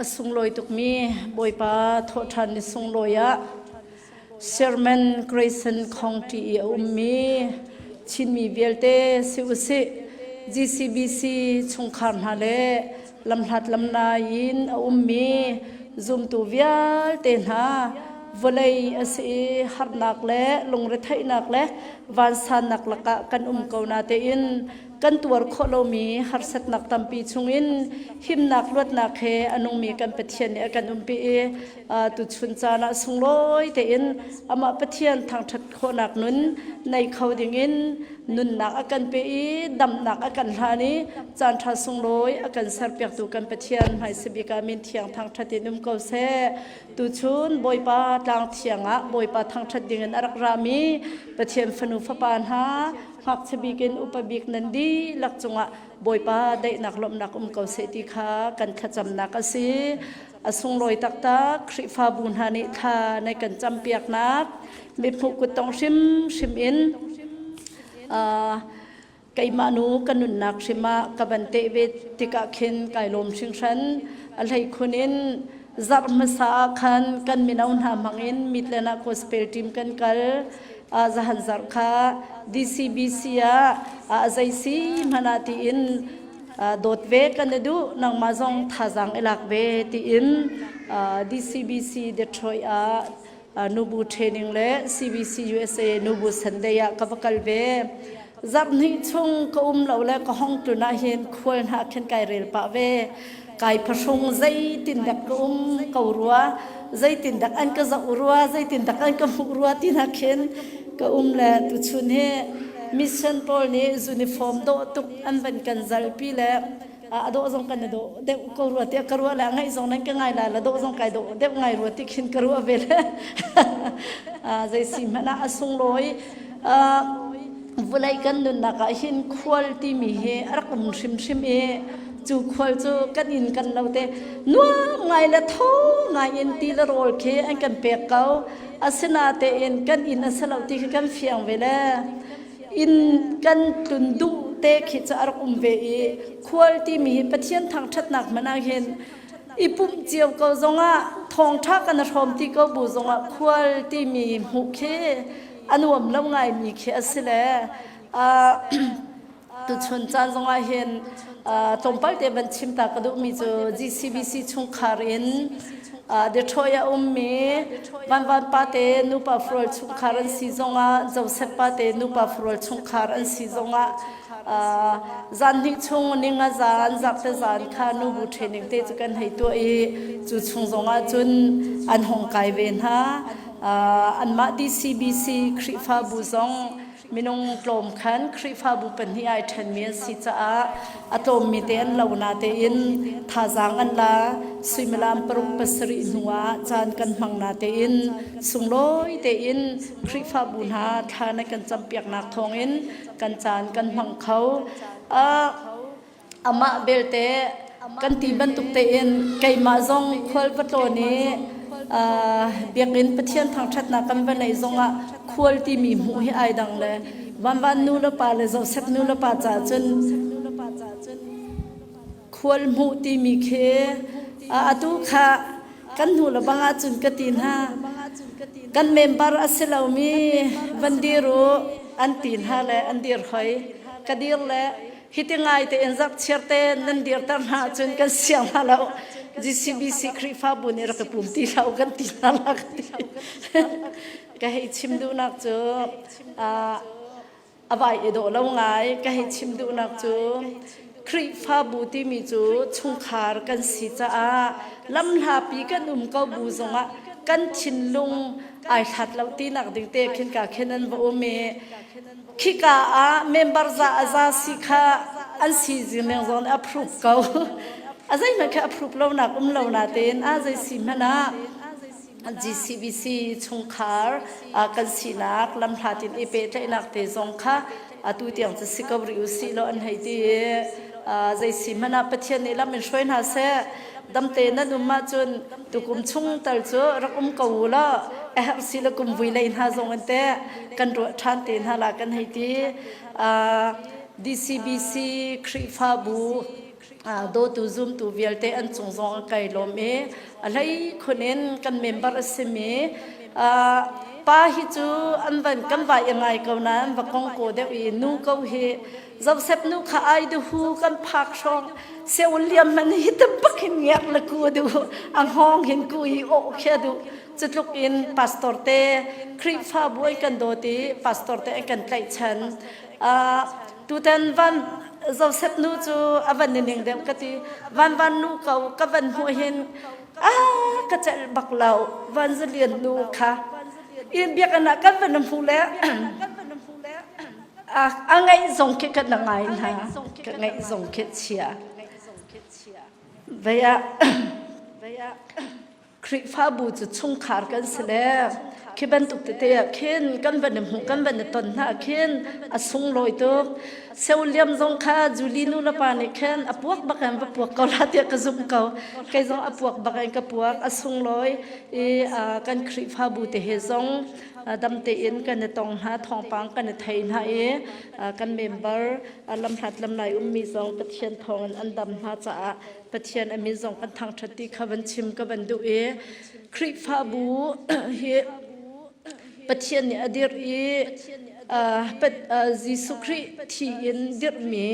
A sunglawi tukmi Bawipa thawhṭhan ni sunglawi ah Sherman Grayson County i a ummi Chinmi vialte si usih GCBC chungkhar hna le lamhlat lamnai in a ummi zumtu vialte hna vawlei a si i harnak le lungretheihnak le vansannak lakah kan um ko na tein kan tuar khawh lomi harsatnak tampi chungin himnak luatnak he a nungmi kan Pathian nih a kan umpi i tuchun caan ah sunglawi tein amah Pathian thangṭhat khawhnak nun nei kho dingin nunnak a kan pe i damnak a kan hlan i caanṭha sunglawi a kan serpiaktu kan Pathian hmaisabik ah min thiang thangṭhat in um ko seh. Tuchun Bawipa tlang thiang ah Bawipa thangṭhat dingin a rak rami Pathian fanu fapa hna ngakchia bik in upa bik nan dihlak cungah Bawipa daihnak lawmhnak um ko seh ti kha kan thlacamnak a si. A sunglawi taktak Khrihfabu hna nih thla na kan campiaknak mithmuh kuttong hrimhrim in keimah nu ka nunnak hrim ah ka van teh ve tikah khin kai lawm hringhran. A hleikhun in zarh hmasa ah khan kan mino hna hmangin Midland ah gospel team kan kal. Zahan zarh kha DCBC ah zei si hmanh ah tiin dawt ve kan i duh nangmah zong thazaang i lak ve tiin DCBC Detroit ah nubu training le CBC USA nubu Sunday ah ka va kal ve. Zarh hnih chung ka um lo le ka hong tlun ah hin khual hna khin kai rel pah ve. Kai phahrung zeitin dek ka um ko rua, zeitin dek an ka zoh rua, zeitin dek an ka hmuh rua ti na khin ka um le tuchun hi mission pawl nih uniform dawh tuk an van kan zalpi le a dawh zong kan i dawh deuh ko rua tiah ka ruah le a ngaih zong nan ka ngai lai la dawh zong kai dawh deuh ngai rua ti khin ka ruah ve le zei si hmanh ah a sunglawi vulei kan nunnak ah hin khual timi hi a rak um hrimhrim i cu khual cu kan inn kan lo te nuam ngai le tho ngai in ti le rawl khi an kan pek ko asinatein kan inn a si lo ti khi kan fiang ve le inn kan tlun duh te khi cu a rak um ve i khual timi hi Pathian thangṭhatnak hmanh ah hin i pumh cio ko zongah thawngṭha kan hrawm ti ko bu zongah khual timi hmuh khi a nuam lo ngaimi khi a si le tuchun caan zongah hin tlawmpal te van chim ta ka duhmi cu GCBC chungkhar in Detroit a ummi Vanvan pa te nupa fural chungkhar an si zongah Joseph pa te nupa fural chungkhar an si zongah zan hnih chung ninga zan zarhte zan kha nubu training te cu kan hei tuah i cu chung zongah cun an hong kai ve hna anmah DCBC Khrihfabu zong minung tlawm khan Khrihfabu pahnih ai ṭhenmi an si caah a tlawmmi te an lo na tein thazaang an la suimilam paruk pasarih hnu ah caan kan hmang na tein sunglawi tein Khrihfabu hna thla na kan campiaknak thawngin kan caan kan hmang kho. Amah belte kan ti bantuk tein keimah zong khual va tlawn i biakinn Pathian thangṭhatnak kan va neih zongah khual timi hmuh hi ai dang le vanvan nu le pa le Joseph nu le pa caah cun khual hmuh timi khi atu kha kan hnu le bang ahcun ka ti hna kan member a si lomi van dir u an ti hna le an dir hoi ka dir le Hiti ngai tein zarhchiar te nan dirter hna ahcun kan siang hna lo. GCBC Khrihfabu nih rak i pum ti hlah u kan ti hna la ka ti. Ka hei chim duhnak cu a vai i dawh lo ngai. Ka hei chim duhnak cu Khrihfabu timi cu chungkhar kan si caah lamhlapi kan um ko bu zongah kan thinlung ai hlat lo tinak ding te khin ka khin an va um i Khika ah member za a za si kha an si zing zong nih approve ko. A zeihmanh kha approve lo nak um lo na tein a zei si hmanh ah GCBC chungkhar kan sinak lamhlat in i pehtlaihnak te zong kha atu tiang cu si ko rih u sih law an hei ti i zei si hmanh ah Pathian nih lam in hruai hna seh damte nan um ahcun tukum chung tal cu rak um ko u law a herh si le kum vui lei hna zong in teh kan ruah ṭhan te hna la kan hei ti. DCBC Khrihfabu. Dawtu zumtu vialte an cung zong a kai lawm i a hlei khun in kan member a simi pa hi cu an van kan vai i ngai ko nain va kong ko deuh i nu ko hi Joseph nu kha ai duhu kan phak hrawng seul liam man hi te bak hin ngiak le ku du a hngawng hin ku i o khia du cutluk in pastor te Khrihfa buai kan dawt i pastor te an kan tlaihchan. Tutan van Joseph nu cu a van ning deuh ka ti. Van van nu ko ka van hmuh hin a ka celh bak lo van zalian nu kha in biakinn ah kan van hmu le a ngaih zong khi ka na ngai hna ka ngaih zong khi chia vei ah Khrihfabu cu chungkhar kan si le khi bantuk tete ah khin kan van i hmuh kan van i ton hna khin a sunglawi tuk. Seuliam zong kha Julie nu le pa nih khin a puak bak in va puak ko la tiah ka zumh ko. Kei zong a puak bak in ka puak a sunglawi i kan Khrihfabu te he zong dam tein kan i tong hna thawngpang kan i thei hna i kan member lamhlat lamlai ummi zong Pathian thawngin an dam hna caah Pathian a min zong kan thangṭhat ti kha van chim ka van duh i Khrihfabu hi Pathian nih a dirh i Jesuh Khrih thi in dirhmi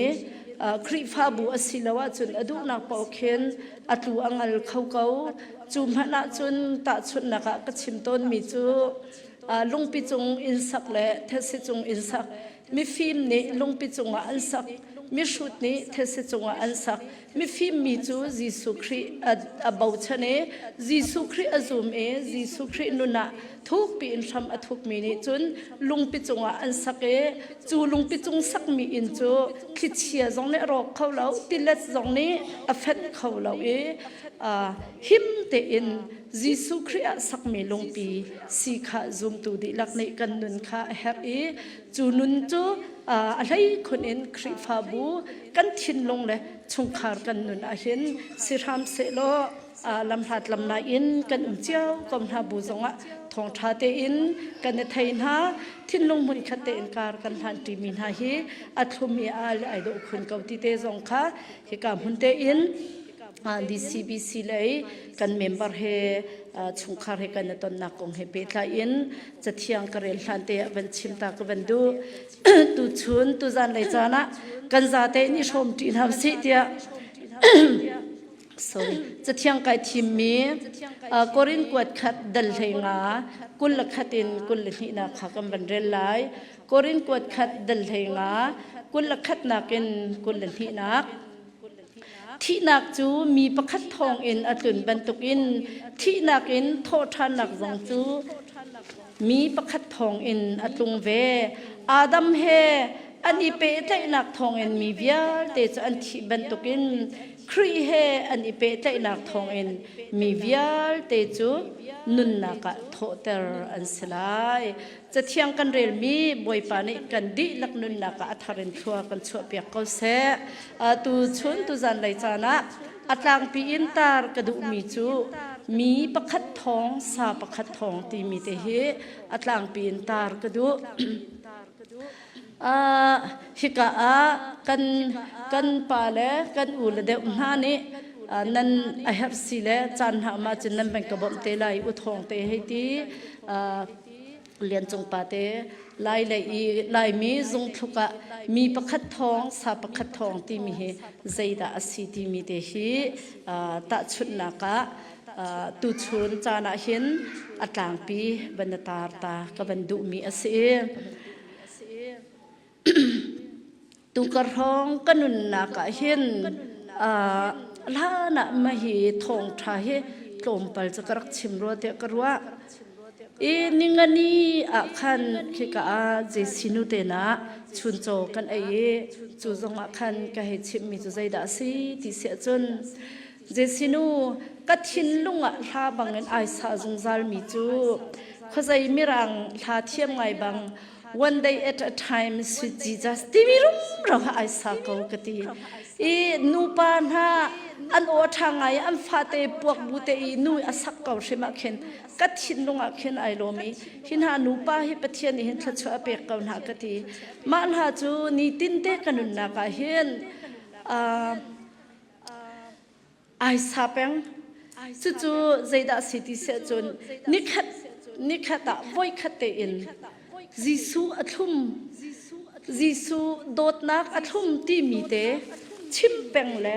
Khrihfabu a si lo ahcun a duhnak paoh khin a tlu a ngal kho ko. Cu hmanh ahcun tahchunhnak ah ka chim tawnmi cu lungpi cung inn sak le thetse cung inn sak Mifim nih lungpi cungah an sak, mihrut nih thetse cungah an sak. Mifim mi cu Jesuh Khrih a bochan i Jesuh Khrih a zum i Jesuh Khrih nun ah thukpi in hram a thukmi nih cun lungpi cungah an sak i cu lungpi cung sakmi inn cu thlichia zong nih a rawk kho lo, tilet zong nih a fenh kho lo i him tein Jesuh Khrih ah sakmi lungpi si kha zumtu dihlak nih kan nun kha a herh i cu nun cu a hleikhun in Khrihfabu kan thinlung le chungkhar kan nun ahhin si hram sehlaw lamhlat lamnai in kan um cio ko hna bu zongah thawngṭha tein kan i thei hna thinlung hmunkhat tein kar kan hlan ṭimi hna hi a thlum i a le ai dawh khun ko ti te zong kha hika hmun tein DCBC lei kan member he chungkhar he kan i tonnak kong he pehtlai in cathiang ka rel hlan te ah van chim ta ka van duh. Tuchun tuzan lei caan ah kan zate in i hrawm ṭi hna usih tiah sorry cathiang kai thimmi Korin kuat khat dal hlei nga kul le khat in kul le hnihnak kha kan van rel lai. Korin kuat khat dal hlei nga kul le khatnak in kul le hnihnak. Thihnak cu mi pakhat thawngin a tlun bantukin thihnak in thawhṭhannak zong cu mi pakhat thawngin a tlung ve. Adam he an i pehtlaihnak thawngin mi vialte cu an thih bantukin Khrih he an i pehtlaihnak thawngin mi vialte cu nunnak ah thawhter an si lai. Cathiang kan relmi Bawipa nih kan dihlak nunnak ah a thar in thlua kan chuahpiak ko seh. Tu chun tu zanlei caan ah a tlangpi in tar ka duhmi cu mi pakhat thawng sa pakhat thawng timi te hi a tlangpi in tar ka duh. Hika ah kan kan pa le kan u le deuh hna nih nan a herh si le caan hna ma cun nan van ka bawmh te lai u thawng te hei ti Lian Cung pa te Lai lei i Laimi zungthluk ah mi pakhat thawng sa pakhat thawng timi hi zeidah a si timi te hi tahchunhnak ah tuchun caan ah hin a tlangpi van na tar ta ka van duhmi a si. Tukar hrawng ka nunnak ah hin hlan ah mahi thawngṭha hi tlawmpal cu ka rak chim rua tiah ka ruah. I ningani ah khan khika ah Jesu te na chuncaw kan ei i cu zong ah khan ka hei chimmi cu zeidah a si ti siah cun Jesu ka thinlung ah hla bangin ai sa zungzalmi cu khuazei mirang hla thiam ngai bang one day at a time sweet Jesus timi rumro ha ai sa ko ka ti i nupa hna an aw ṭha ngai an fate puak bu te i nu a sak ko hrim ah khin ka thinlung ah khin ai lawm i hi hna nupa hi Pathian nih hin thluachuah a pek ko hna ka ti mah hna cu nitin te ka nunnak ah hin. Ai sa peng. Cucu zeidah si ti siah cun nikhat nikhat ah voikhat tein Jesuh a thlum Jesuh dawtnak a thlum timi te chim peng le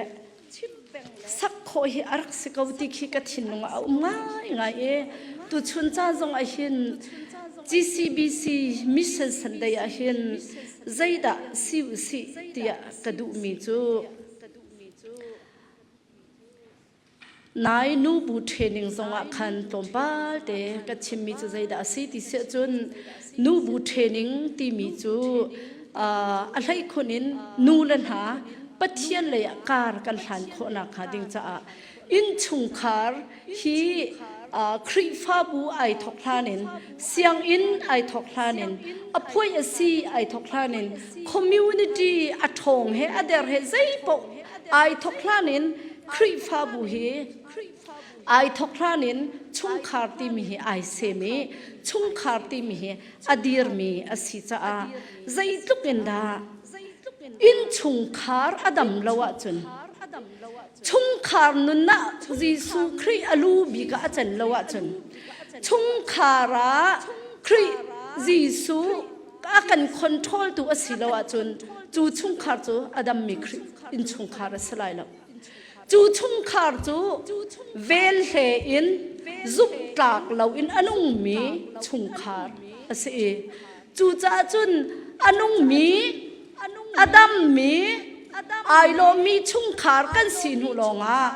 sak khawh hi a rak si ko ti khi ka thinlung ah a um ngaingai i tuchun caan zong ah hin GCBC Mission Sunday ah hin zeidah si u sih tiah ka duhmi cu Nai nubu training zongah khan tlawmpal te ka chimmi cu zeidah a si ti siah cun nubu training timi cu a hleikhun in nu le hna Pathian lei ah kar kan hlan khawhnak hnga ding caah innchungkhar hi Khrihfabu ai thawk hlan in sianginn ai thawk hlan in a phuai a si ai thawk hlan in community a ṭhawng he a der he zeipaoh ai thawk hlan in Khrihfabu hi ai thawk hlan in chungkhar timi hi ai sem i chungkhar timi hi a dirmi a si caah zeitluk in dah innchungkhar a dam lo ahcun chungkhar nun ah Jesuh Khrih a lu bik ah a can lo ahcun chungkhar ah Khrih Jesuh a kan control tu a si lo ahcun cu chungkhar cu a dammi Khrih innchungkhar a si lai lo. Cu chungkhar cu velhle in zumhtlak loin a nungmi chungkhar a si i cucaah cun a nungmi a dammi ai lawmmi chungkhar kan si hnu lawngah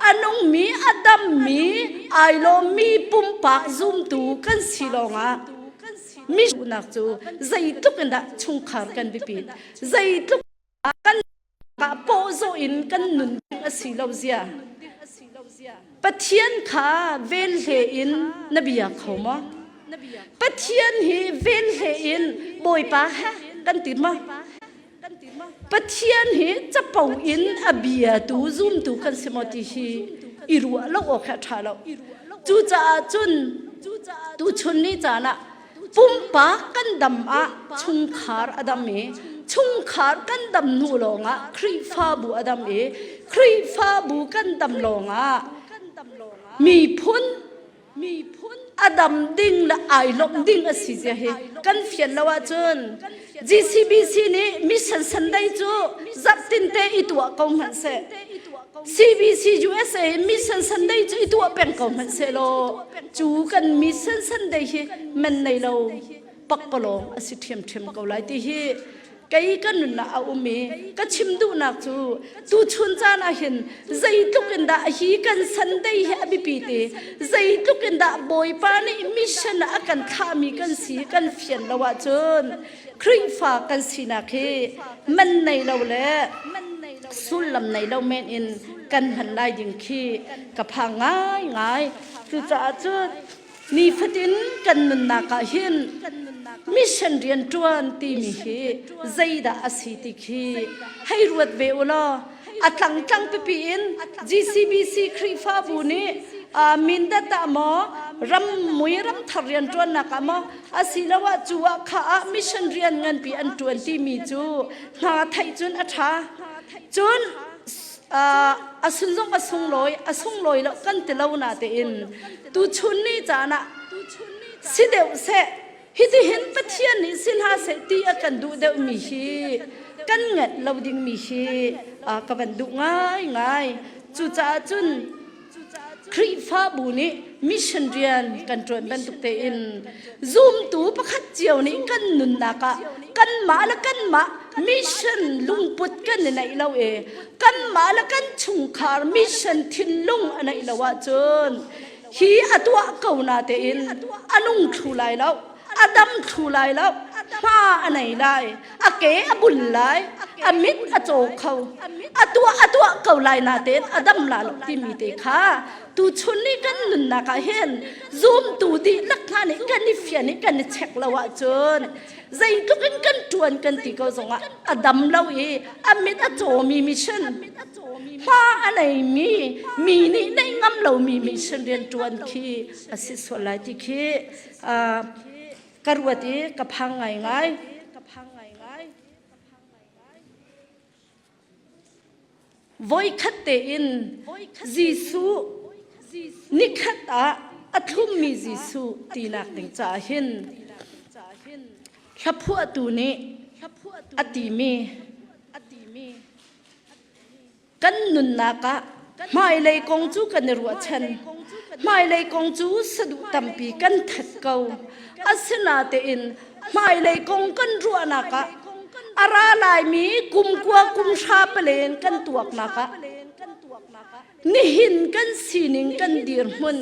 a nungmi a dammi ai lawmmi pumpak zumtu kan si lawngah mi nak cu zeitluk in dah chungkhar kan biapit zeitluk kan pawzawh in kan nun ding a si lo zia Pathian kha velhle in na bia kho maw Pathian hi velhle in Bawipa ha kan ti ma Pathian hi capo in a bia tu zumtu kan si maw ti hi i ruah lo awk a ṭha lo cucaah cun tuchun ni caan ah Pumpak kan dam ah chungkhar a dam i chungkhar kan dam hnu lawngah Khrihfabu a dam i Khrihfabu kan dam lawngah miphun a dam ding le ai lawmh ding a si zia hi kan fian lo ahcun GCBC nih mission Sunday cu zarhtin te i tuah ko hmanh seh CBC USA Mission Sunday cu i tuah peng ko hmanh sehlaw cu kan Mission Sunday hi man nei lo pakpalawng a si ṭhiamṭhiam ko lai ti hi kei ka nunnak a um i ka chim duhnak cu tuchun caan ah hin zeitluk in dah hi kan Sunday hi a biapi ti zeitluk in dah Bawipa nih mission a kan thlahmi kan si kan fian lo ahcun Khrihfa kan sinak hi man nei lo le sullam nei lo men in kan hman lai ding khi ka phang ngaingai. Cucaah cun nifatin kan nunnak ah hin mission rianṭuan timi hi zeidah a si ti khi hei ruat ve u law a tlangtlang pipi in GCBC Khrihfabu nih mindat ah maw ram mui ram thar rianṭuannak ah maw asiloah cu ah kha ah mission rian nganpi an ṭuan timi cu hna theih cun a ṭha cun a sun zong a sunglawi a sunglawi lo kan ti lo na tein tuchun ni caan ah si deuh seh hitihin Pathian nih si hna seh ti a kan duh deuhmi hi kan ngenh lo dingmi hi ka van duh ngaingai cucaah cun Khrihfabu nih mission rian kan ṭuan bantuk tein zumtu pakhat cio nih kan nunnak ah kanmah le kanmah mission lungput kan i neih lo i kanmah le kan chungkhar mission thinlung a neih lo ahcun hi a tuah ko na tein a nung thlu lai lo a dam thlu lai lo hma a nei lai a ke a bul lai a mit a caw kho a tuah a tuah ko lai na tein a dam la lo timi te kha tuchun ni kan nunnak ah hin zumtu dihlak hna nih kan i fian i kan i check lo ahcun zeitluk in kan ṭuan kan ti ko zongah a dam lo i a mit a cawmi mission hma a neimi mi nih neih ngam lomi mission rian ṭuan khi a si sual lai ti khi ka ruat i ka phang ngaingai. Voikhat tein Jesuh nikhat ah a thlummi Jesuh tinak ding caah hin hlaphuahtu nih a timi Kan nunnak ah hmailei kong cu kan i ruahchan. Hmailei kong cu saduh tampi kan that ko. Asinatein hmailei kong kan ruahnak ah a ra laimi kum kua kum hra palen kan tuaknak ah Nihin kan sining kan dirhmun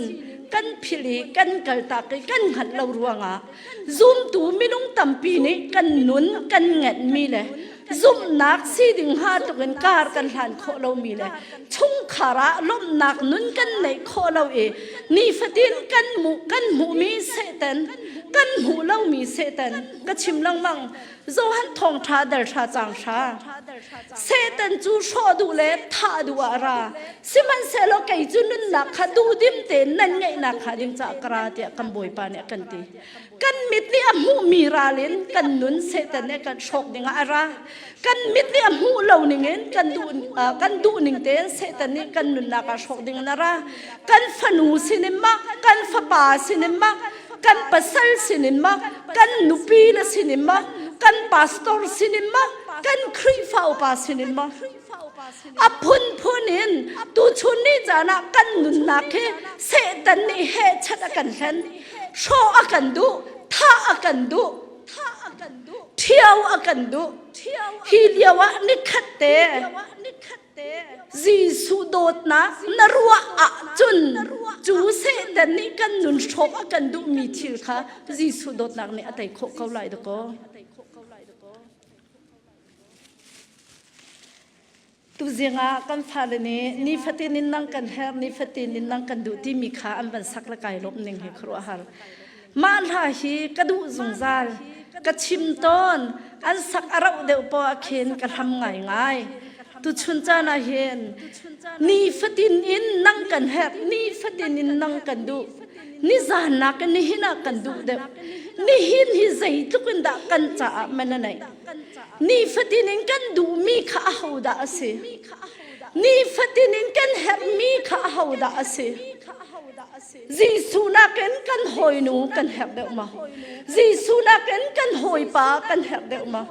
kan philh i kan kaltak i kan hngalh lo ruangah zumtu minung tampi nih kan nun kan ngenhmi le zumhnak si ding hnga tlukin kar kan hlan khawh lomi le chungkhar ah lawmhnak nun kan neih khawh lo i nifatin kan hmuh kan hmuhmi Satan kan hmuh lomi Satan ka chim lengmang Johan thawngṭha dal hra cang hra. Satan cu hrawh duh le thah duh ah a ra. Sihmanhsehlaw kei cu nunnak kha duhdim tein nan ngeihnak hnga ding caah ka ra tiah kan Bawipa nih a kan ti. Kan mit nih a hmuhmi ral in kan nun Satan nih kan hrawk dingah a ra. Kan mit nih a hmuh lo ningin kan duh kan duh ning tein Satan nih kan nunnak ah hrawk ding in a ra. Kan fanu sinin ma, kan fapa sinin ma, kan pasal sinin ma kan nupi le sinin ma kan pastor sinin ma kan Khrihfa upa sinin ma a phunphun in tuchun ni caan ah kan nunnak hi Satan nih hehchat a kan hlen hrawh a kan duh thah a kan duh ṭhio a kan duh hi lio ah nikhat te Jesuh dawtnak na ruah ahcun cu Satan nih kan nun hrawk a kan duhmi thil kha Jesuh dawtnak nih a tei khawh ko lai dakaw. Tuzing ah kan fale nih nifatin in nang kan herh, nifatin in nang kan duh timi kha an van sak le kai lawmh ning hi khuaruahhar. Mah hla hi ka duh zungzal. Ka chim tawn. An sak a rauh deuh poah khin ka hlam ngaingai. Tuchun caan ah hin nifatin in nang kan herh, nifatin in nang kan duh. Nizan nakin nihin ah kan duh deuh. Nihin hi zeitluk in dah kan caah man a neih. Nifatin in kan duhmi kha ahodah a si? Nifatin in kan herhmi kha ahodah a si? Jesuh nakin kan hawinu kan herh deuh ma? Jesuh nakin kan hawipa kan herh deuh ma?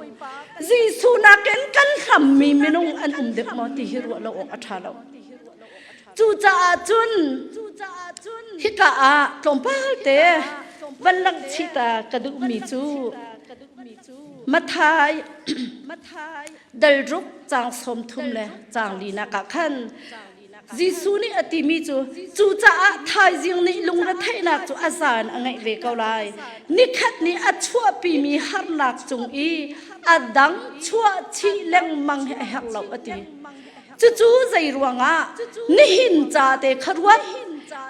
Jesuh nakin kan hlammi minung an um deuh maw ti hi ruah lo awk a ṭha lo. Cucaah cun hika ah tlawmpal te van langh chih ta ka duhmi cu Mathai dalruk caang 30 le caang linak ah khan Jesuh nih a timi cu cucaah thaizing nih lungretheihnak cu a zan a ngeih ve ko lai. Nikhat nih a chuahpimi harnak cung i a dang chuah chih lengmang hi a herh lo a ti. Cucu zei ruangah nihin ca te kha ruat,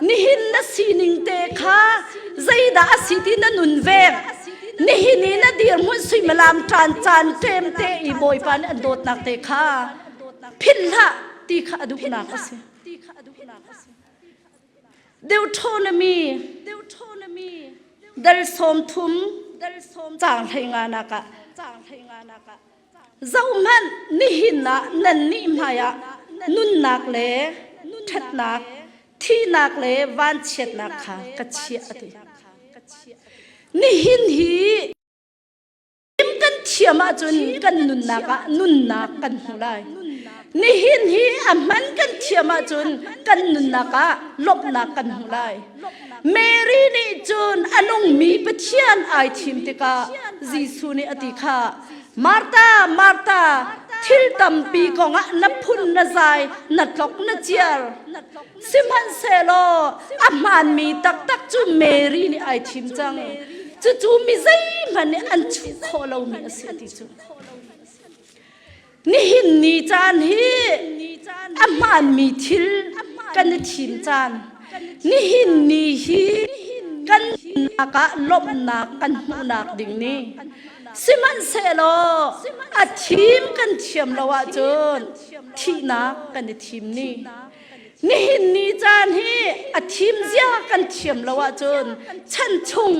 nihin na sining te kha zeidah a si ti na nun vek. Nihin i na dirhmun suimilam ṭan caan ṭem te i Bawipa nih an dawtnak te kha philh hlah ti kha a duhnak a si. Deuteronomy dal 30 caang 15 nak ah zohhmanh nihin ah nannih hmaiah nunnak le ṭhatnak thihnak le vanchiatnak kha ka chiah a ti. Nihin hi kan thiam ahcun kan nunnak ah nunnak kan hmu lai. Nihin hi a hman kan thiam ahcun kan nunnak ah lawmhnak kan hmu lai. Mary nih cun a nungmi Pathian ai thim tikah Jesuh nih a ti kha Martha, Martha, thil tampi kongah na phun na zai, na tlok na ciar. Sihmanhsehlaw a hmaanmi taktak cu Mary nih ai thim cang. Cucu mi zeihmanh nih an chuh khawh lomi a si ti cu. Nihin ni caan hi a hmaanmi thil kan i thim caan. Nihin ni hi kan nunnak ah lawmhnak kan hmuhnak ding ni. Sihmanhsehlaw a thim kan thiam lo ahcun thihnak kan i thim ni. Nihin ni caan hi a thim zia kan thiam lo ahcun chan chung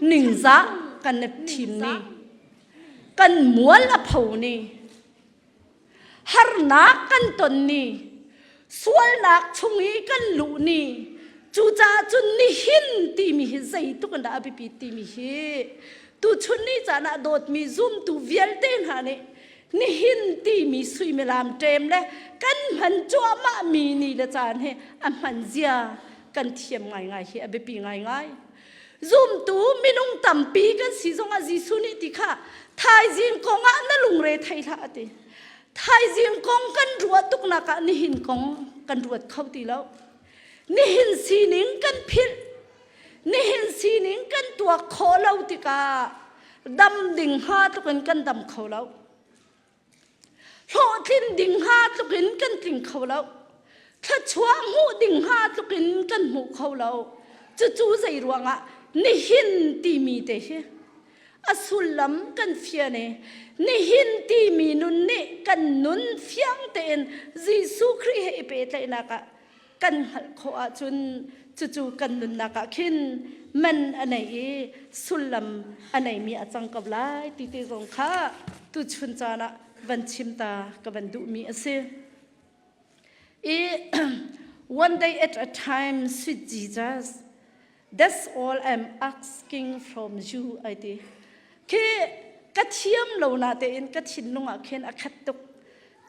ningzah kan i thim ni. Kan mual a pho ni. Harnak kan ton ni. Sualnak chung i kan luh ni cucaah cun nihin timi hi zeitluk in dah a biapit timi hi tuchun ni caan ah dawtmi zumtu vialte hna nih nihin timi suimilam ṭem le kan hman cuahmah mi ni le caan hi a hman zia kan thiam ngaingai hi a biapi ngaingai. Zumtu minung tampi kan si zongah Jesuh nih ti kha thaizing kong ah na lungre thei hlah a ti. Thaizing kong kan ruah tuknak ah nihin kong kan ruat kho ti lo. Nihin sining kan philh. Nihin sining kan tuak khawh lo tikah dam ding hnga tluk in kan dam kho lo. Hlawhtlin ding hnga tluk in kan tling kho lo. Thluachuah hmuh ding hnga tluk in kan hmu kho lo. Cucu zei ruangah nihin timi te hi a sullam kan fian i nihin timi nun nih kan nun fiang tein Jesuh Khrih he i pehtlaihnak ah kan hngalh khawh ahcun cucu kan nunnak ah khin man a nei i sullam a neimi a cang ko lai ti te zong kha tuchun caan ah van chim ta ka van duhmi a si. I one day at a time sweet Jesus that's all I'm asking from you ai ti khi ka thiam lo na tein ka thinlung ah khin a khat tuk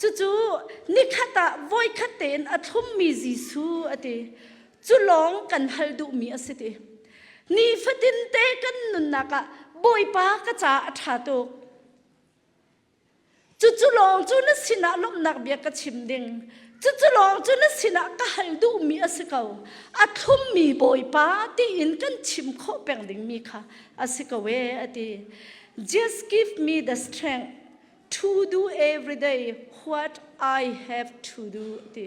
Cucu nikhat ah voikhat tein a thlummi Jesuh a ti. Cu lawng kan hal duhmi a si ti. Nifatin te kan nunnak ah Bawipa ka ca a ṭha tuk. Cucu lawng cu na sinah lawmhnak bia ka chim ding. Cucu lawng cu na sinah ka hal duhmi a si ko. A thlummi Bawipa tiin kan chim khawh peng dingmi kha a si ko ee a ti. Just give me the strength to do every day what I have to do ti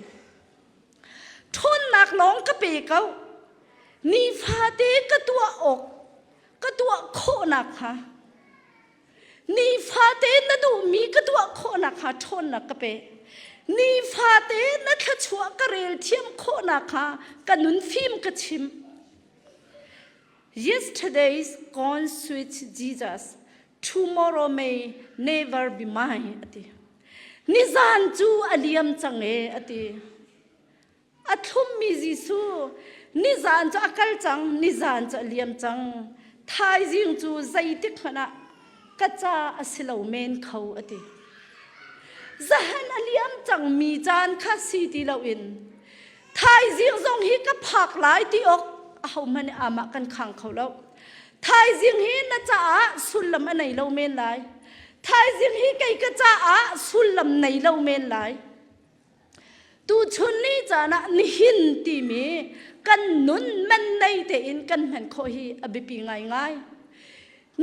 ṭhawnnak lawng ka pe ko nifate ka tuah awk ka tuah khawhnak hnga nifate na duhmi ka tuah khawhnak hnga ṭhawnnak ka pe nifate na thluachuah ka rel thiam khawhnak hnga ka nun fim ka chim Yesterday's gone sweet Jesus tomorrow may never be mine ati nizan cu a liam cang e ati a thlummi Jesuh nizan cu a kal cang nizan cu a liam cang thaizing cu zeitik hmanh ah ka ca a si lo men kho ati zahan a liam cang mi caan kha si ti loin Thaizing zong hi ka phak lai ti awk ahohmanh nih amah kan khang kho lo. Thaizing hi na caah sullam a nei lo men lai. Thaizing hi kei ka caah sullam nei lo men lai. Tuchun ni caan ah nihin timi kan nun man nei tein kan hman khawh hi a biapi ngaingai.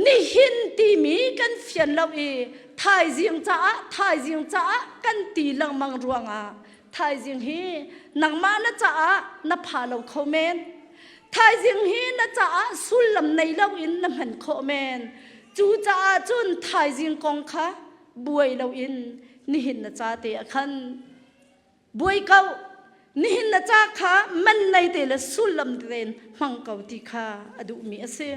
Nihin timi kan fian lo i thaizing caah thaizing caah kan ti lengmang ruangah thaizing hi nangmah na caah na pha lo kho men. Thaizing hi na caah sullam nei loin na hman khawh men. Cu caah cun thaizing kong kha buai loin nihin na ca te ah khan buai ko nihin na ca kha man nei te le sullam tein hmang ko ti kha a duhmi a si.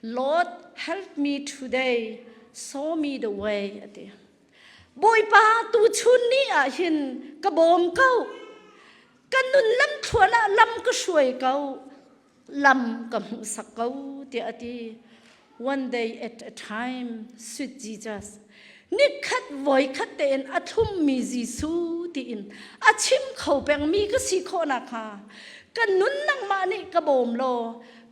Lord help me today show me the way a ti. Bawipa tuchun ni ah hin ka bawm ko ka nun lam thluan ah lam ka hruai ko lam ka hmuhsak ko tiah a ti one day at a time sweet Jesus nikhat voikhat tein a thlummi Jesuh tiin a chim kho pengmi ka si khawh nakhnga ka nun nangmah nih ka bawm law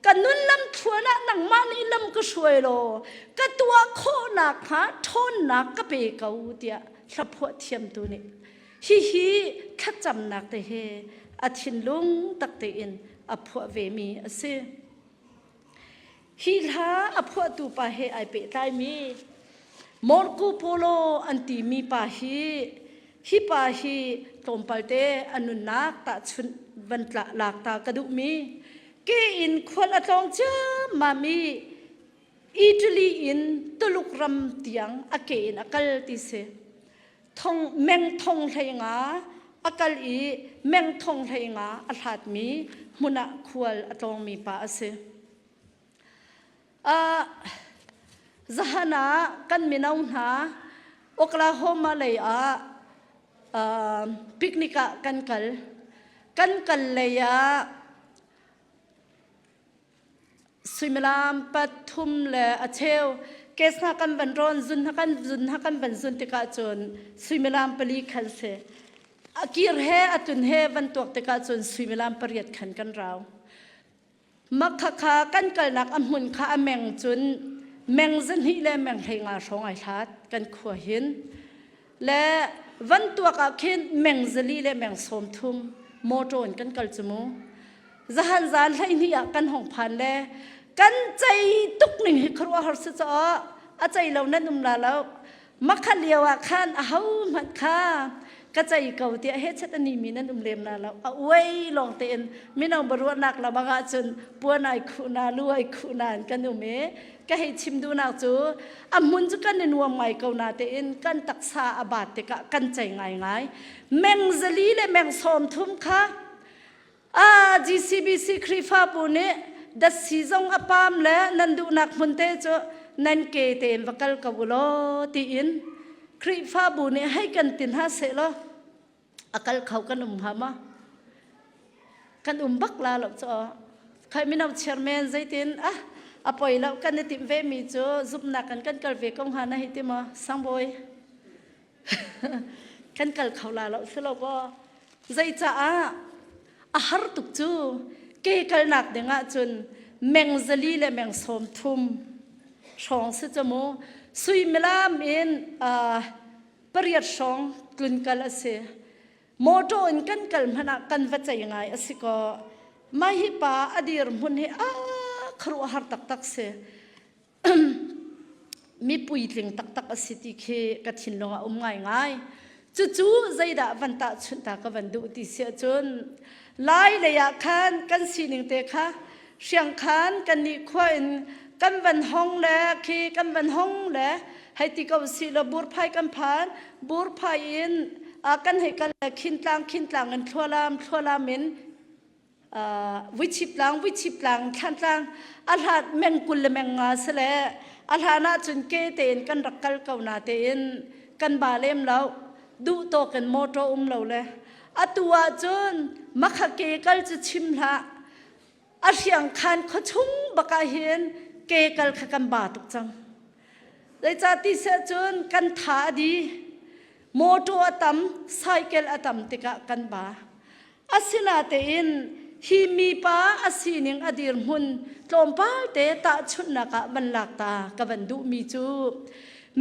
ka nun lam thluan ah nangmah nih lam ka hruai law ka tuah khawh nakhnga ṭhawnnak ka pe ko tiah hlaphuah thiamtu nih Hihi thlacamnak te he a thinlung tak tein a phuah vemi a si. Hi hla a phuahtu pa he ai pehtlaimi Marco Polo an timi pa hi hi pa hi tlawmpal te a nunnak tahchunh van lak ta ka duhmi ke in khual a tlawng ciammam i Italy in Tuluk ram tiang a ke in a kal ti si. Thong meng thong hlei nga a kal i meng thong hlei nga a hlatmi hmun ah khual a tlawngmi pa a si. Uh, zahan ah kan mino hna Oklahoma lei ah. Uh, picnic ah kan kal. Kan kal lei ah suimilam pathum le a cheu kes hna kan van rawn zun hna kan zun hna kan van zun tikah cun suimilam pali khan si a kir he a tun he van tuak tikah cun suimilam pariat khan kan rau Makhakha kan kalnak a hmun kha a meng cun meng zahnih le meng hlei nga hrawng ai hlat kan khua hin le van tuak ah khin meng zali le meng sawm thum motor in kan kal cu mu zahan zan hleihnih ah kan hong phan le kan cei tuk ning hi khuaruahhar si caah a cei lo nan um la lo Makha lio ah khan aho hmanh kha ka cei ko tiah hechet a ni mi nan um lem na lo. A uai lawng tein mino baruahnak lamang ah cun puan ai khuh na lu ai khuh na in kan um i ka hei chim duhnak cu a hmun cu kan i nuam ngai ko na tein kan taksa a baat tikah kan cei ngaingai. Meng zali le meng sawm thum kha Ah, GCBC Khrihfabu nih datsi zong a pam le nan duhnak hmun te cu nan ke tein va kal ko u law tiin Khrihfabu nih hei kan ti hna seh law a kal kho kan um hnga ma? Kan um bak la lo cu. Khai mino chairman zeitin ah a poi lo kan i timh ve mi cu zumhnak kan kan kal ve ko hnga na hei ti maw sangbawi kan kal kho la lo si lo kaw Zeicaah a har tuk cu ke kalnak ding ahcun meng zali le meng sawm thum hrawng si cu mu suimilam in uh, pariat hrawng tlunkal a si motor in kan kal hmanh ah kan va cei ngai a si ko mah hi pa a dir hmun hi a khuaruahhar taktak si mi puitling taktak a si ti khi ka thinlung ah um ngaingai. Cucu zeidah van tahchunh ta ka van duh ti si ahcun Lai lei ah khan kan sining te kha hriangkhan kan nih khua in kan van hong le khi kan van hong le hei ti ko si law burphai kan phan burphai in kan hei kal le khintlang khintlang in thlualam thlualam in vuichip tlang vuichip tlang thlantlang a hlat meng kul le meng nga si le a hlan ah cun ke tein kan rak kal ko na tein kan ba lem lo duh tawk in motor um lo le atu ah cun makha ke kal cu chim hlah a hriang khan khuachung bak ah hin ke kal kha kan ba tuk cang zeicah ti seh cun kan tha a di motor a tam cycle a tam tikah kan ba Asinatein hi mipa a sining a dirhmun tlawmpal te tahchunhnak ah van lak ta ka van duhmi cu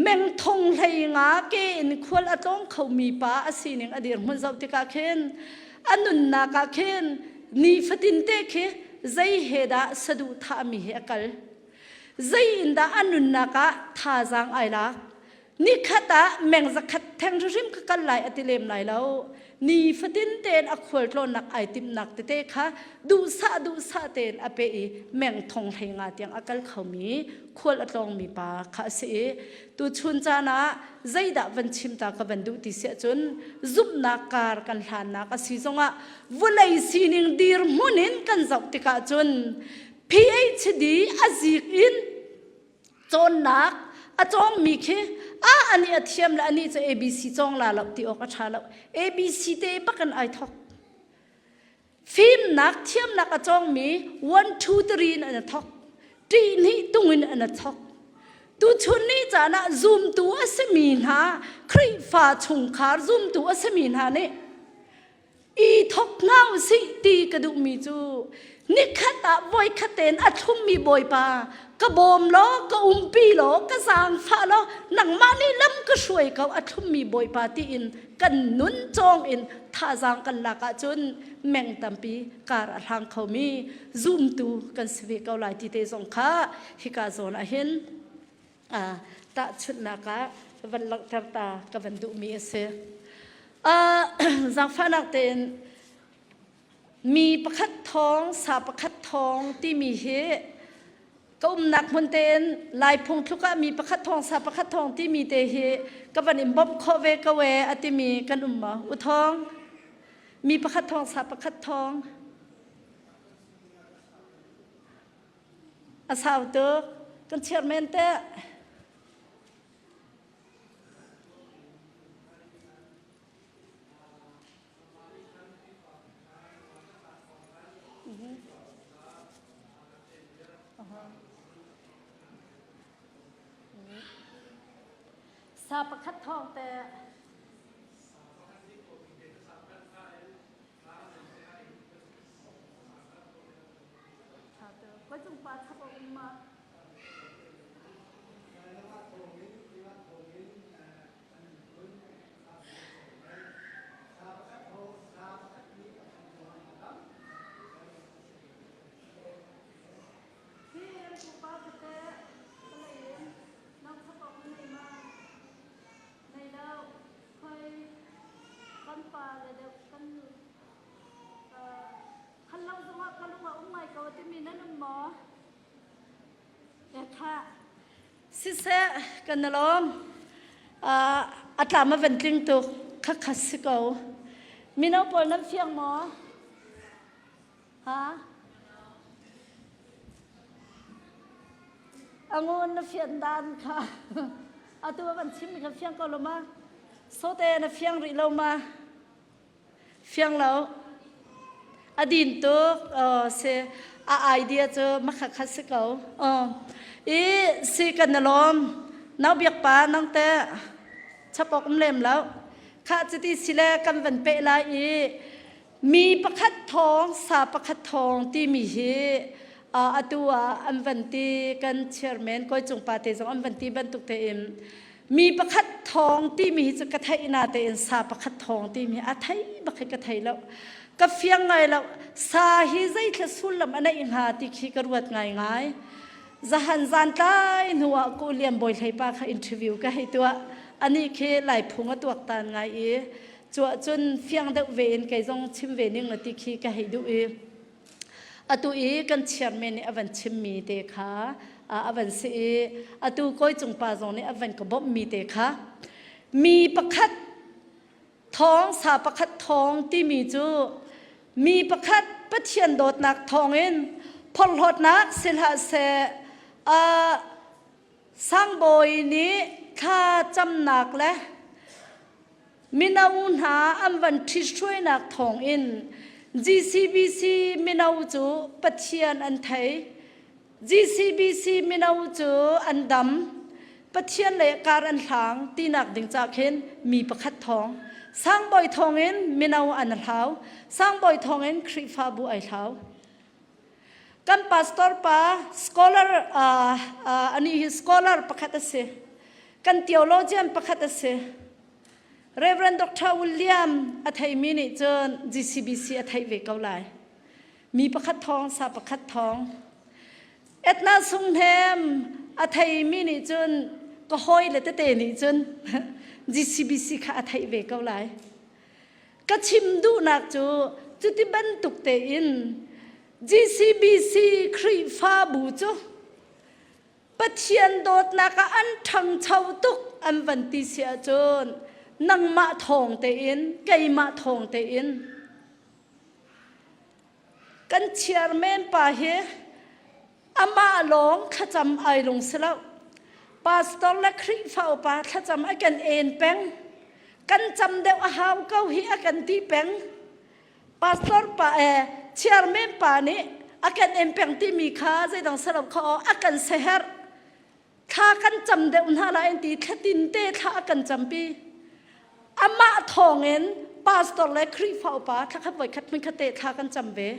meng thong hlei nga ke in khual a tlawng khomi pa a sining a dirhmun zoh tikah khin a nunnak ah khin nifatin te khi zei he dah saduhthahmi he a kal zei in dah a nunnak ah thazaang ai lak Nikhat ah meng zakhat theng hrim ka kal lai a ti lem lai lo. Ni fatin tein a khual tlawnnak ai timhnak tete kha duhsah duhsah tein a pe i meng thong hlei nga tiang a kal khomi khual a tlawngmi pa kha a si i tuchun caan ah zeidah van chim ta ka van duh ti si ahcun zumhnak kar kan hlannak a si zongah vawlei sining dirhmun in kan zoh tikah cun PhD a zik in cawnnak a cawngmi khi a ani a thiam le ani cu ABC cawng la lo ti awk a ṭha lo ABC te bak in ai thok fimnak thiamnak a cawngmi 1 2 3 in an a thok ṭih hnih tung in an a thok tuchun ni caan ah zumtu a simi hna Khrihfa chungkhar zumtu a simi hna nih I thok hna usih ti ka duhmi cu nikhat ah voikhat tein a thlummi Bawipa ka bawm law ka umpi law ka zaangfah law nangmah nih lam ka hruai ko a thlummi Bawipa tiin kan nun cawng in thazaang kan lak ahcun meng tampi kar a hlang khomi zumtu kan si ve ko lai ti te zong kha hika zawn ah hin tahchunhnak ah van langhter ta ka van duhmi a si. Zaangfahnak tein mi pakhat thawng, sa pakhat thawng timi hi ka umnak hmun tein Lai phungthluk ah mi pakhat thawng, sa pakhat thawng timi te hi ka van in bawmh khawh ve ko e a timi kan um maw? U thawng, mi pakhat thawng, sa pakhat thawng. A sau tuk. Kan chairman teh. Sa pakhat thawng te. Koi cung pa chap a um ma? Hi an pupa tete palei in nang chap awk na nei ma? Nei lo. Khoi kan pa le deuh kan hal lo zongah ka lung a um ngai ko timi nan um maw? Kha siseh kan na lawm. A tlam a van tling tuk kha kha si ko. Mino pawl nan fiang maw? Ha? Angun na fian dan kha atu a van chim mi kha fiang ko lo ma? Sote na fiang rih lo ma? Fiang lo. A din tuk. Oh, si a idea cu makha kha si ko. Oh. I si kan na lawm. Nau biak pa nang te chapok um lem lo. Kha cuti sile kan van pe lai i mi pakhat thawng sa pakhat thawng timi hi atu ah an van ti kan chairman koi cung pa te zong an van ti bantuk tein mi pakhat thawng timi hi cu ka theih na tein sa pakhat thawng timi a thei bak hi ka thei lo ka fiang ngai lo sa hi zeithla sullam a neih hnga ti khi ka ruat ngai ngai zahan zan tlai hnu ah ku lian bawi hlei pa kha interview ka hei tuah ani khi lai phung a tuak tan ngai i Cuah cun fiang deuh ve in kei zong chim ve ning la ti khi ka hei duh i atu i kan chairman nih a van chimmi te kha a van si i atu kawi cung pa zong nih a van ka bawmhmi te kha mi pakhat thawng sa pakhat thawng timi cu mi pakhat Pathian dawtnak thawngin phorhlawtnak si hlah seh Sangbawi nih thla camnak le mino hna an van ṭhithruainak thawngin GCBC mino cu Pathian an thei. GCBC mino cu an dam. Pathian le kar an hlang tinak ding ca khin mi pakhat thawng. Sangbawi thawngin mino an hlau. Sangbawi thawngin Khrihfabu ai hlau. Kan pastor pa scholar uh, uh, ani hi scholar pakhat a si. Kan theologian pakhat a si. Reverend Dr. William a theimi nih cun GCBC a theih ve ko lai. Mi pakhat thawng, sa pakhat thawng. Etna Sunghnem a theimi nih cun ka hawi le tete nih cun GCBC kha a theih ve ko lai. Ka chim duhnak cu cuti bantuk tein GCBC Khrihfabu cu Pathian dawtnak ah an ṭhangcho tuk an van ti si ahcun nangmah thawng tein keimah thawng tein kan chairman pa hi amah lawng thlacam ai lung si lo pastor le Khrihfa upa thlacam a kan en peng kan cam deuh a hau ko hi a kan ti peng pastor pa e chairman pa nih a kan en peng timi kha zeidang salo kha a kan seher thla kan cam deuh hna lai an ti thlatin te thla a kan campi amah thawngin pastor le Khrihfa upa thla khat voi khat hmun khat te thla kan cam ve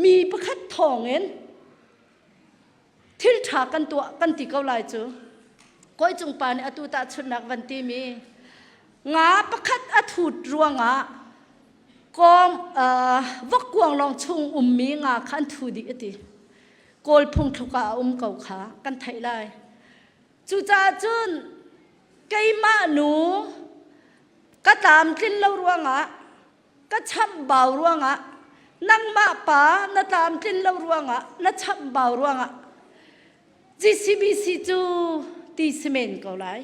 mi pakhat thawngin thil ṭha kan tuah kan ti ko lai cu kawi cung pa nih atu tahchunhnak van ti mi nga pakhat a thut ruangah kawm vokkuang lawng chung ummi nga kha an thu dih a ti Kawl phungthluk ah a um ko kha kan theih lai. Cucaah cun keimah nu ka tlamtlin lo ruangah ka chamhbau ruangah nangmah pa na tlamtlin lo ruangah na chamhbau ruangah GCBC cu ti si men ko lai.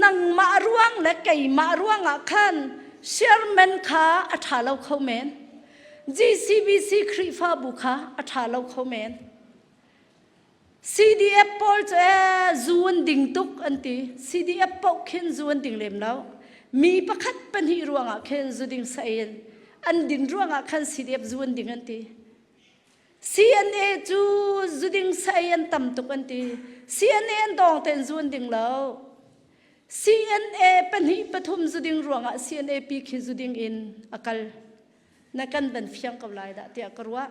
Nangmah ruang le keimah ruangah khan chairman kha a ṭha lo kho men. GCBC Khrihfabu kha a ṭha lo kho men. CDF pawl cu ee zu an ding tuk an ti. CDF paoh khin zu an ding lem lo. Mi pakhat pahnih ruangah khin zu ding sa in an din ruangah khan CDF zu an ding an ti. CNA cu zuding sa ei an tam tuk an ti. CNA an dawng tein zu an ding lo. CNA pahnih pathum zuding ruangah CNA pi khi zuding in a kal. Na kan van fiang ko lai dah tiah ka ruah.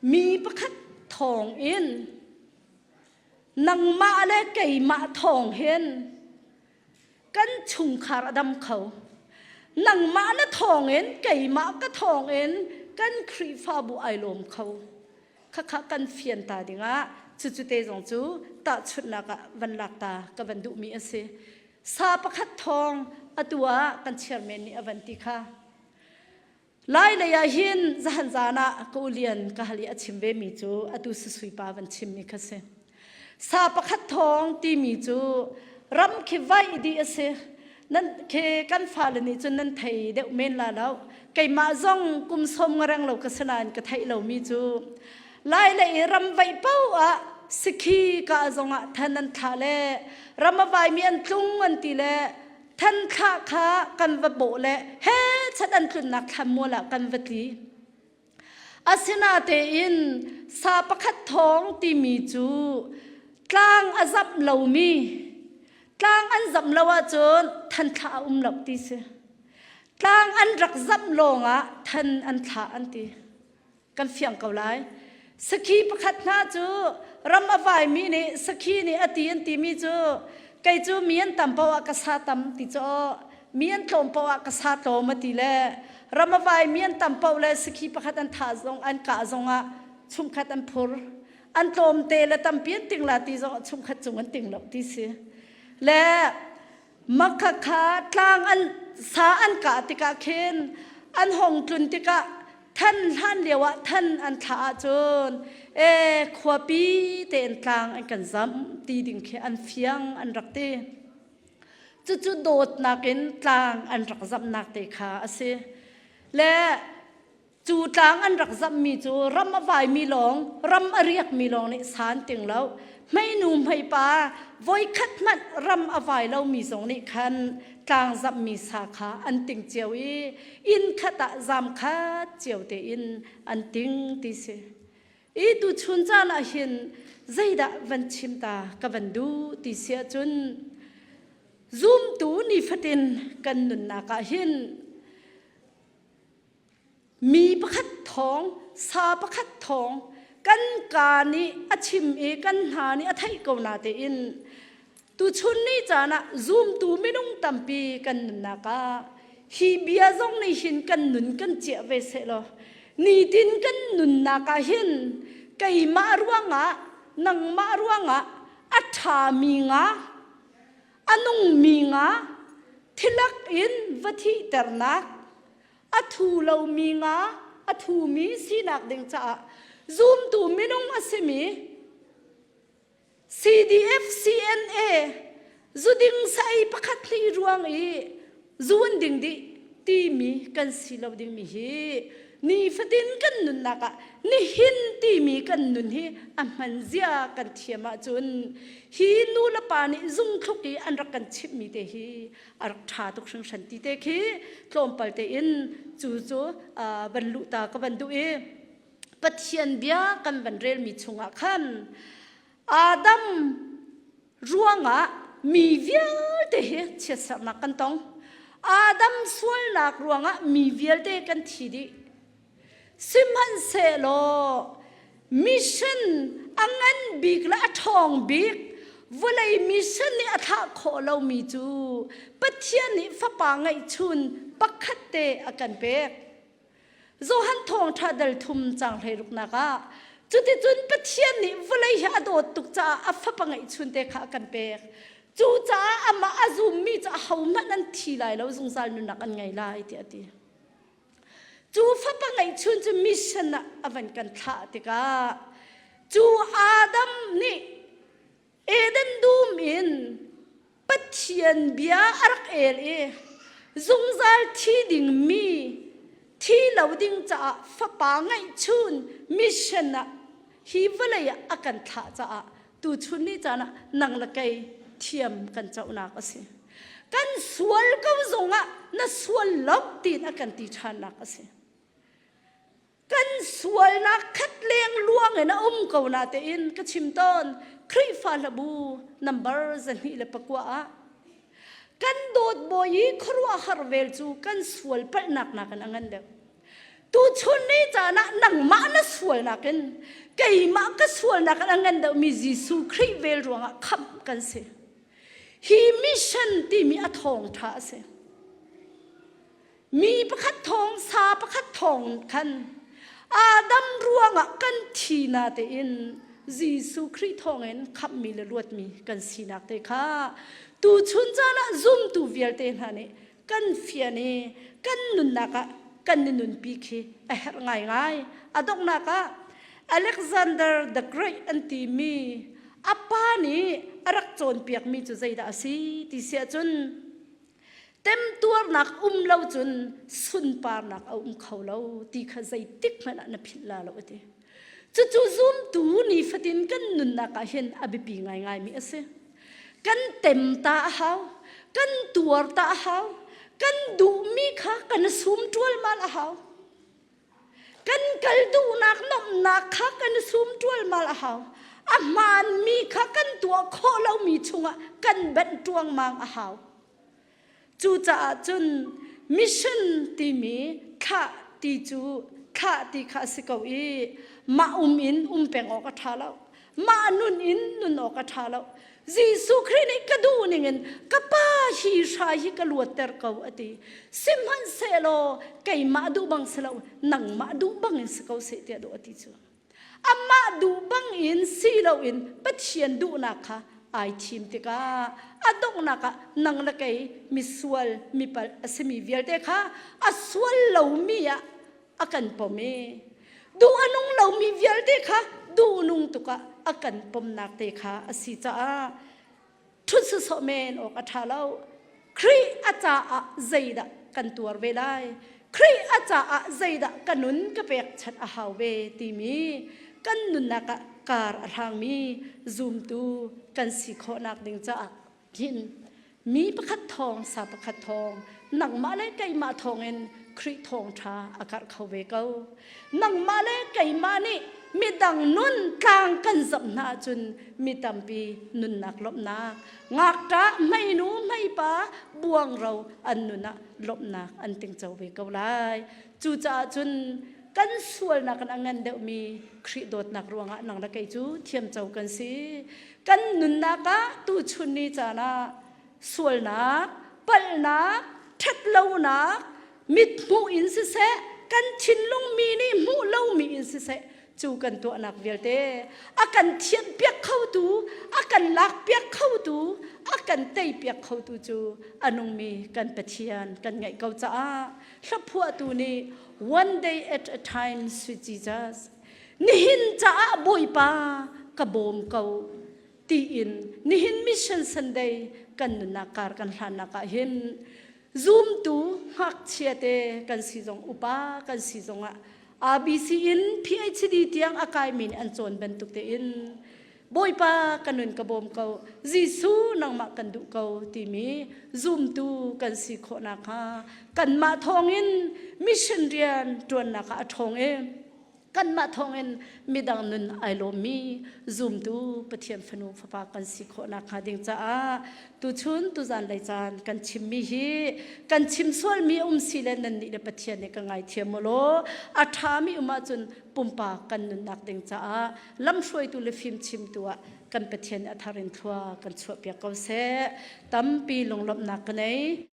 Mi pakhat thawng in nangmah le keimah thawng hin kan chungkhar a dam kho. Nangmah na thawng in keimah ka thawng in kan Khrihfabu ai lawm kho. Khakha kan fian ta dingah cucu te zong cu tahchunhnak ah van lak ta ka van duhmi a si. Sa pakhat thawng atu ah kan chairman nih a van ti kha. Lai lei ah hin zahan zan ah ka ulian ka hal i a chim ve mi cu atu susui pa van chim mi kha si. Sa pakhat thawng timi cu ram khi vaih dih a si. Nan khi kan fale nih cun nan thei deuh men la lo. Keimah zong kum sawm nga reng lo ka si nain ka theih lomi cu lai lei i ram vaih paoh ah sikhi ka zong ah than an thlah le ram a vaimi an tlung an ti le than thlah kha kan va bawh le he chat an tlunnak thlanmual ah kan va tli. Asinatein sa pakhat thawng timi cu tlang a zamh lomi tlang an zamh lo ahcun thanthlah a um lo ti si. Tlang an rak zamh lawngah than an thlah an ti. Kan fiang ko lai. Sakhi pakhat hna cu ram a vaimi nih sakhi nih a ti an timi cu kei cu mi an tam paoh ah ka sa tam ti cu mi an tlawm paoh ah ka sa tlawm a ti le ram a vai mi an tam paoh le sakhi pakhat an thah zong an kah zong ah chungkhat an phur an tlawm te le tampi an ting la ti zong ah chungkhat cung an ting lo ti si le makha kha tlang an sa an kah tikah khin an hong tlun tikah than hlan lio ah than an thlah ahcun e khuapi tein tlang an kan zam ti ding khi an fiang an rak ti Cucu dawtnak in tlang an rak zamhnak te kha a si. Le cu tlang an rak zamhmi cu ram a vaimi lawng, ram a riakmi lawng nih san ting lo. Hmeinu hmeipa voikhat hmanh ram a vai lomi zong nih khan tlang zamhmi sa kha an ting cio i inn khat ah zam khat cio tein an ting ti si. I tuchun caan ah hin zeidah van chim ta ka van duh ti si ahcun zumtu nifatin kan nunnak ah hin mi pakhat thawng sa pakhat thawng kan kaa nih a chim i kan hna nih a theih ko na tein Tuchun ni caan ah zumtu minung tampi kan nunnak ah hi bia zong nih hin kan nun kan ciah ve sehlaw nitin kan nunnak ah hin keimah ruangah nangmah ruangah a ṭhami nga a nungmi nga thilak in va thihternak a thu lomi nga a thumi sinak ding caah zumtu minung a simi CDF CNA zuding sa ei pakhat hli ruang i zu an ding dih timi kan si lo dingmi hi nifatin kan nunnak ah nihin timi kan nun hi a hman zia kan thiam ahcun hi nu le pa nih zungthluk i an rak kan chimhmi te hi a rak ṭha tuk hringhran ti te khi tlawmpal tein cu cu van luh ta ka van duh i Pathian bia kan van relmi chungah khan Adam ruangah mi vialte hi chiatserhnak kan tong. Adam sualnak ruangah mi vialte kan thi dih. Sihmanhsehlaw mission a ngan bik le a ṭhawng bik vawlei mission nih a thlah khawh lomi cu Pathian nih fapa ngeihchun pakhat te a kan pek. Johan thawngṭha dal thum cang hleiruknak ah cuticun Pathian nih vawlei hi a dawt tuk caah a fapa ngeihchun te kha a kan pek. Cucaah amah a zummi cu ahohmanh an thi lai lo zungzal nunnak an ngei lai tiah a ti. Cu fapa ngeihchun cu mission ah a van kan thlah tikah cu Adam nih Eden dum in Pathian bia a rak el i zungzal thi dingmi thi lo ding caah fapa ngeihchun mission ah hi vawlei ah a kan thlah caah tuchun ni caan ah nang le kei thiam kan conak a si. Kan sual ko zongah na sual lo tiin a kan ti ṭhannak a si. Kan sual. sualnak khat leng luang in a um ko na tein ka chim tawn. Khrihfa hlabu number 209 ah kan dawt bawi i khuaruahhar vel cu kan sual palhnak nakin a ngan deuh. Tuchun ni caan ah nangmah na sualnak in keimah ka sualnak in a ngan deuhmi Jesuh Khrih vel ruangah khamh kan si. Hi mission timi a thawngṭha a si. Mi pakhat thawng, sa pakhat thawng khan Adam ruangah kan thi na tein Jesuh Khrih thawngin khamhmi le luatmi kan sinak te kha tuchun caan ah zumtu vialte hna nih kan fian i kan nunnak ah kan i nunpi khi a herh ngaingai. A donghnak ah Alexander the Great an timi a pa nih a rak cawnpiakmi cu zeidah a si ti si ahcun temtuarnak um lo cun sunparnak a um kho lo ti kha zeitik hmanh ah na philh la lo a ti. Cucu zumtu nifatin kan nunnak ah hin a biapi ngaingaimi a si. Kan tem ta a hau, kan tuar ta a hau, kan duhmi kha kan sum ṭualmal a hau. Kan kal duhnak nomhnak kha kan sum ṭualmal a hau. A hmaanmi kha kan tuah khawh lomi chungah kan benh ṭuangmang a hau. Cucaah cun mission timi thlah ti cu thlah ti kha a si ko i mah um in um peng awk a ṭha lo. Mah nun in nun awk a ṭha lo. Jesuh Khrih nih ka duh ningin ka pa hi hrai hi ka luatter ko a ti. Sihmanhsehlaw keimah duh bang si lo, nangmah duh bang in si ko seh tiah duh a ti cu. Amah duh bang in si loin Pathian duhnak kha ai thim tikah a donghnak ah nang le kei misual mipalh a simi vialte kha a sual lomi ah a kan pom i duh a nung lomi vialte kha duh nung tuk ah a kan pomnak te kha a si caah ṭhut sawsawh men awk a ṭha lo. Khrih a caah zeidah kan tuar ve lai? Khrih a caah zeidah ka nun ka pekchanh a hau ve timi kan nunnak ah kar a hlangmi zumtu kan si khawhnak ding caah hin mi pakhat thawng sa pakhat thawng nangmah le keimah thawngin Khrih thawngṭha a karh kho ve ko. Nangmah le keimah nih midang nun tlang kan zamh hna ahcun mi tampi nunnak lawmhnak ngakṭah hmeinu hmeipa buangro an nun ah lawmhnak an tingco ve ko lai. Cucaah cun kan sualnak in a ngan deuhmi Khrih dawtnak ruangah nang le kei cu thiamco kan si. Kan nunnak ah tuchun ni caan ah sualnak, palhnak, ṭhatlonak, mithmuh in siseh, kan thinlung mi nih hmuh lomi in siseh, cu kan tuahnak vialte a kan thianhpiak khotu, a kan lakpiak khotu, a kan teipiak khotu cu a nungmi kan Pathian kan ngeih ko caah hlaphuahtu nih one day at a time sweet Jesus nihin caah Bawipa ka bawm ko tiin nihin Mission Sunday kan nunnak kar kan hlannak ah hin zumtu ngakchia te kan si zong upa kan si zong ah ABC in PhD tiang a kaimi nih an cawn bantuk tein Bawipa ka nun ka bawm ko Jesuh nangmah kan duh ko timi zumtu kan si khawh nakhnga kanmah thawngin mission rian ṭuannak ah a ṭhawng i kanmah thawngin midang nun ai lawmmi zumtu Pathian fanu fapa kan si khawh nakhnga ding caah tuchun tuzan lei caan kan chimmi hi kan chim sualmi um si le nan nih le Pathian nih ka ngaithiam u law a ṭhami um ahcun pumpak kan nunnak ding caah lamhruaitu le fimchimtu ah kan Pathian nih a thar in thlua kan chuahpiak ko seh tampi lunglawmhnak ka nei.